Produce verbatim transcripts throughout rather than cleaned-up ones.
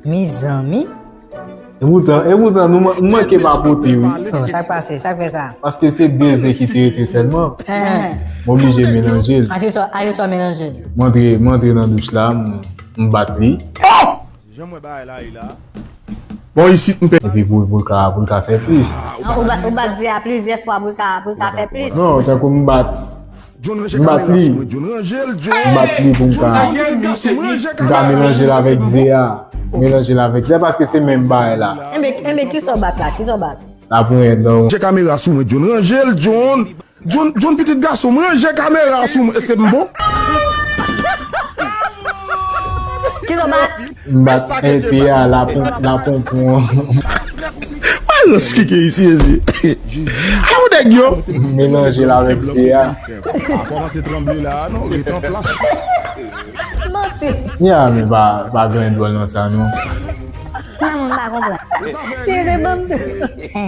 Mezanmi. E poutan, e poutan, nou man- nou manke pa pote, wi. Oh, sa k pase? Sa k fè sa? Paske se de ze ki te rete sèlman. M oblije melanje l. Ase sa, ase sa melanje. M antre, m antre nan douch la, m, m bat li. Jan mwen bagay la ye la. Bon, isit, m pè. Epi pou, pou l ka, pou l ka fè plis. Ou bat, ou bat ze a plizyè fwa pou l ka, pou l ka fè plis. Non, tankou m bat, John ranje m bat kamera li. Sou mwen, John ranje l, John. M bat li pou m ka, John ranje m ka melanje l avèk ze a. Melanje l avèk ze a paske se menm bagay la. Enben, enben, kisa w bat la? Kisa w bat? La ponyèt, donk. Ranje kamera sou mwen, John ranje l, John. John, John pitit gason, m ranje kamera sou mwen. Èske m bon? Kisa w bat? M bat enpe a, la pon, la ponpon. Alòs, ki ke isi, ezi. Awo nèg yo. M melanje l avèk ze a. Pa kòmanse tranble la, non, rete an plas. Manti. Ya, men pa, pa gen dwòl nan sa, non. Sa moun pa konprann. Se de banm tou.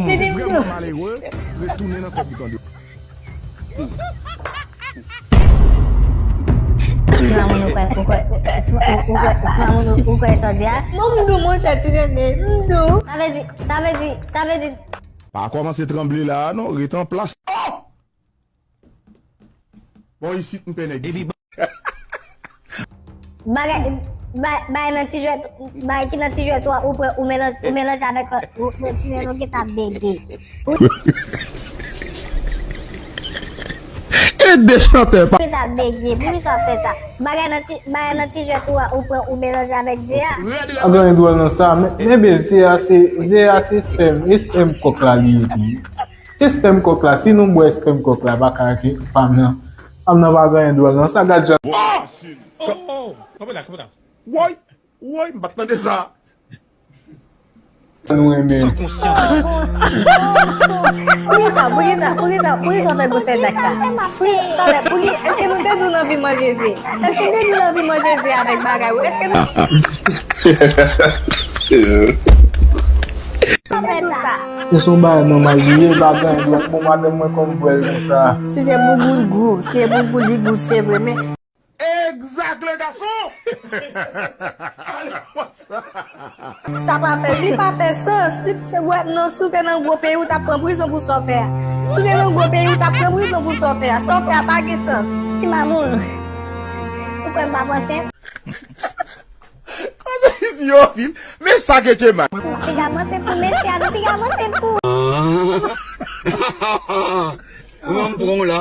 Li di m tou. Vrèman malere, retounen nan kòb ou tande. Ti mamoun ou kwè, ou kwè, ou kwè, ou kwè, ti mamoun ou, ou kwè sa w di a? Mwen m dou, monchè, ti nene, m dou. Sa vle di, sa vle di, sa vle di. Pa kòmanse tranble la, non, rete an plas. Oh! Bon, isit, m pè nèg isit. Bagay, bay, bay nan ti jwèt, bay ki nan ti jwèt ou, ou pran, ou melanje, ou melanje avèk, ou, ou ti nene ou gentan bege. E de chantè pa. Gentan bege, poukisa w fè sa? Bagay nan ti, bagay nan ti jwèt ou a, ou pran, ou melanje avèk ze a. Pa gen dwòl nan sa, men, men be ze a se, ze a se espèm, espèm kòk la li ye tou. Se espèm kòk la, si nou bwè espèm kòk la, pa ka ke, pa m nan, pa m nan pa gen dwòl nan sa, gad jan. Oh, oh, oh, kanpe la, kanpe la. Woy, woy, m pa t tande sa. Nou renmen. Poukisa, poukisa, poukisa, poukisa w fè gwosè zak sa? Poukisa, talè, poukisa, èske nou te di w n anvi manje ze? Èske nou te di w n anvi manje ze avèk bagay ou? Èske nou te di w sa? Se yon bagay nòmal li ye, pa gen dwòl. Bon, madanm mwen konn bwè l konsa. Si se boubou l gou, si se boubou li gou, se vre, men Exact, le garçon! Ale konsa. Sa pa fè, li pa fè sans. Li se wè, non, si w te nan gwo peyi, ou t ap pran prizon pou sa w fè a. Si w te nan gwo peyi, ou t ap pran prizon pou sa w fè a. Sa w fè a pa gen sans. Ti mamoun, ou kwè m pa panse? Kote isi yo vin? Men sa ke te mal. Piga panse pou mesye a, nou piga panse pou. Kòman m pran w la?